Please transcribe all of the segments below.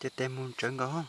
Ces tes mus tsawv nkaus.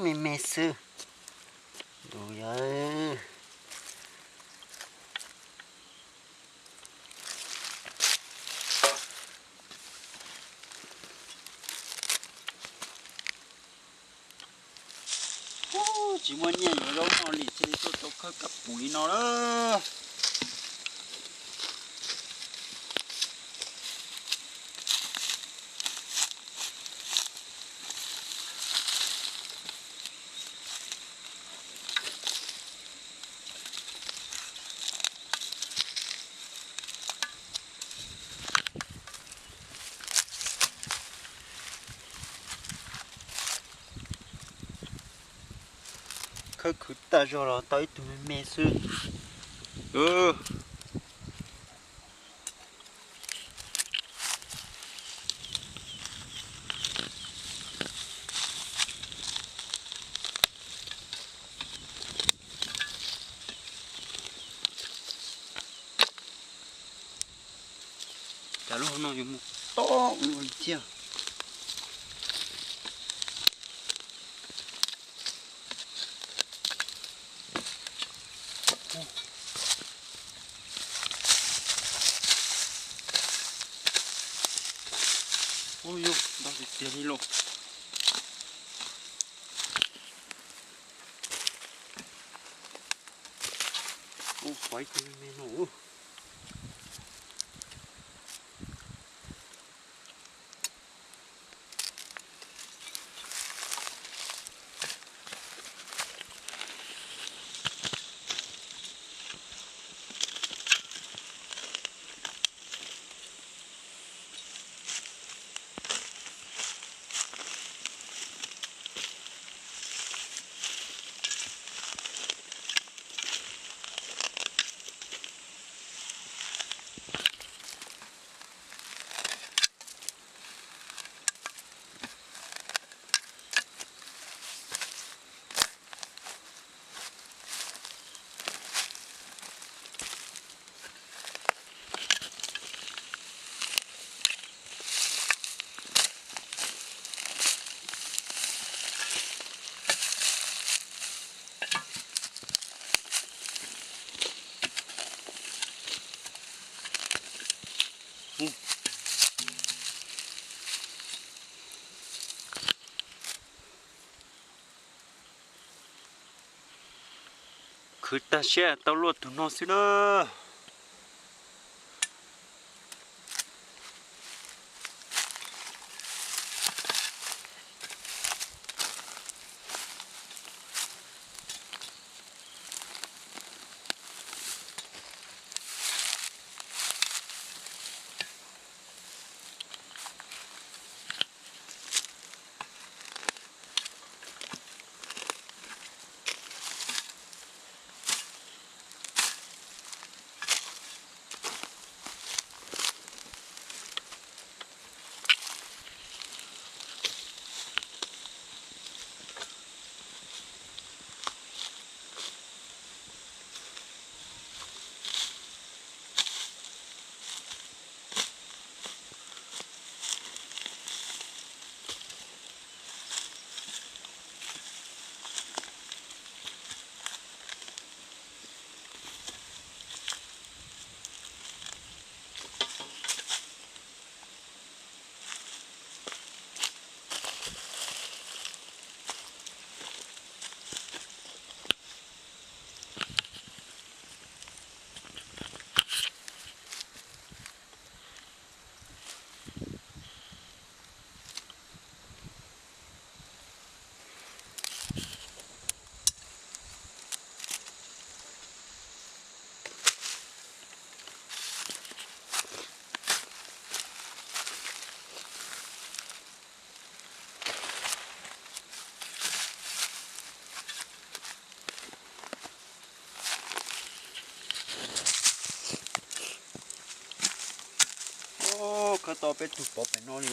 Me me xwb. Tus yawg. Tsis muaj nyiaj yuav zaub noj li, cia li tuaj tau khawb kab pum li no lawm. Khawb khwv tag zog los tau ib tug me me xwb. Cas lub hauv no yuav mus tob ua luaj li thiab. Ub, yog ntau tiag tiag li lauj. Ub, pom ib tug me me no. Khwv tag siab tau luaj tus no xwb na. Khawb tau peb tug pov pem no li.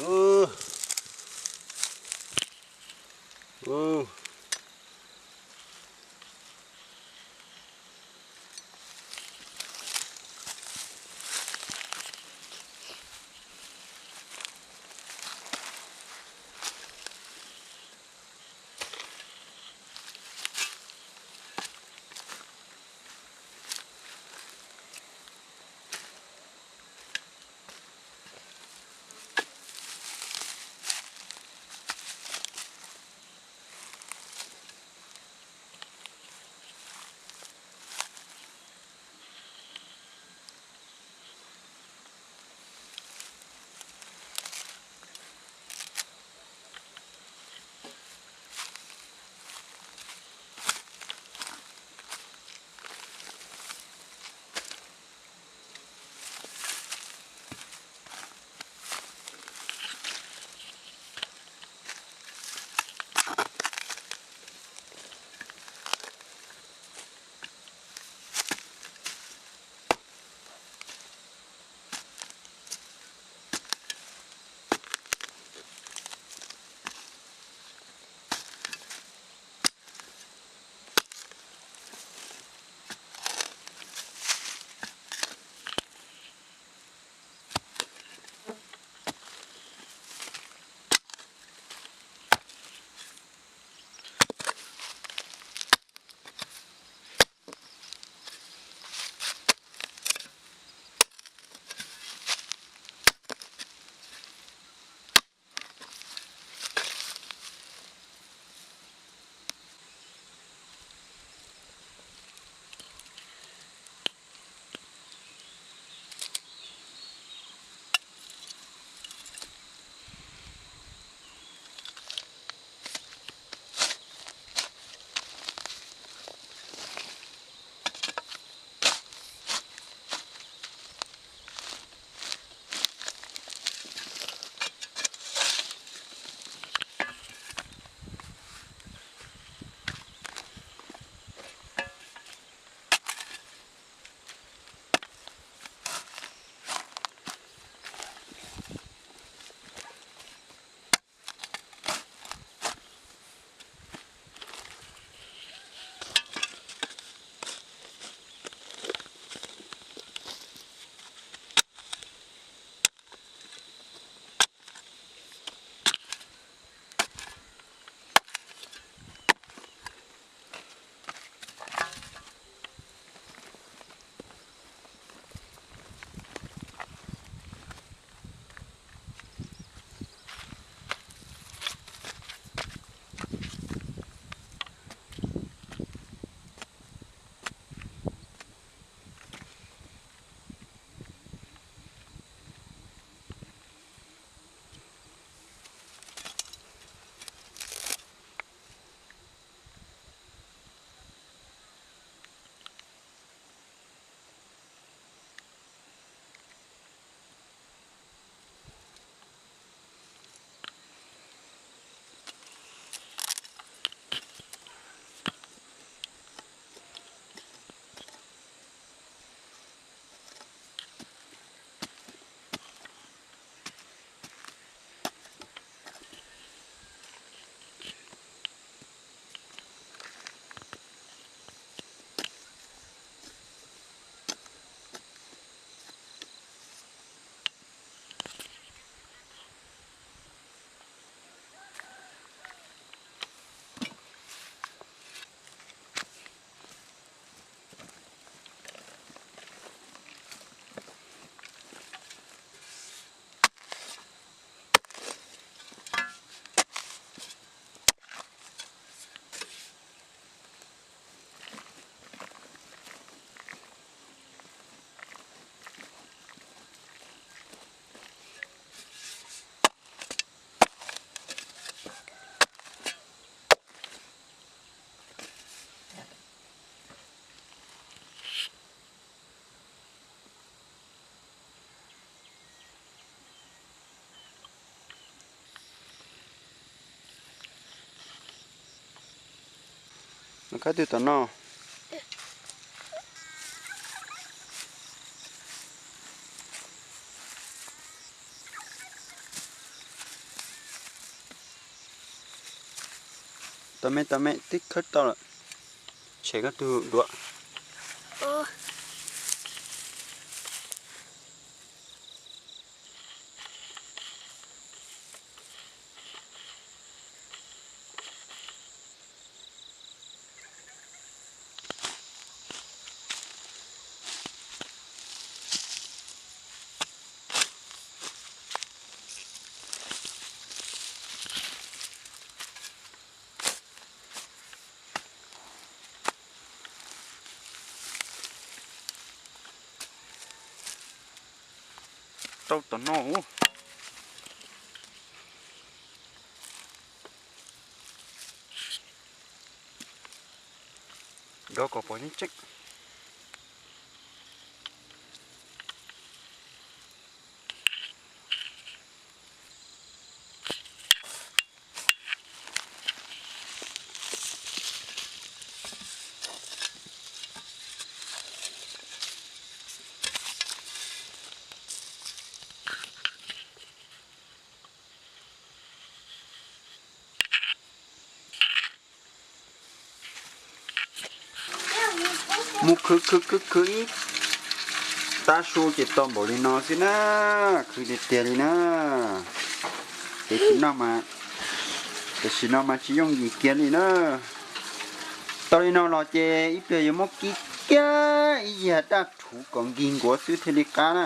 Khawb twg tom no? Tau me, tau me, twb khawb tau lawm. Tshem koj tug duav. Tau tom no. Nrov kom pom tseeb tseeb. Mus khwv khwv khwv khwv ib tav su ces tau npaum li no xwb na. Khwv tiag tiag li na. Ces tsis noj mas, tam sim no mas tsis yooj yim kiag li na. Tau li no los ces ib pliag yuav muab kib kiag ib yam daj rhuv kom nkig nkuav xwb thiaj li qab na.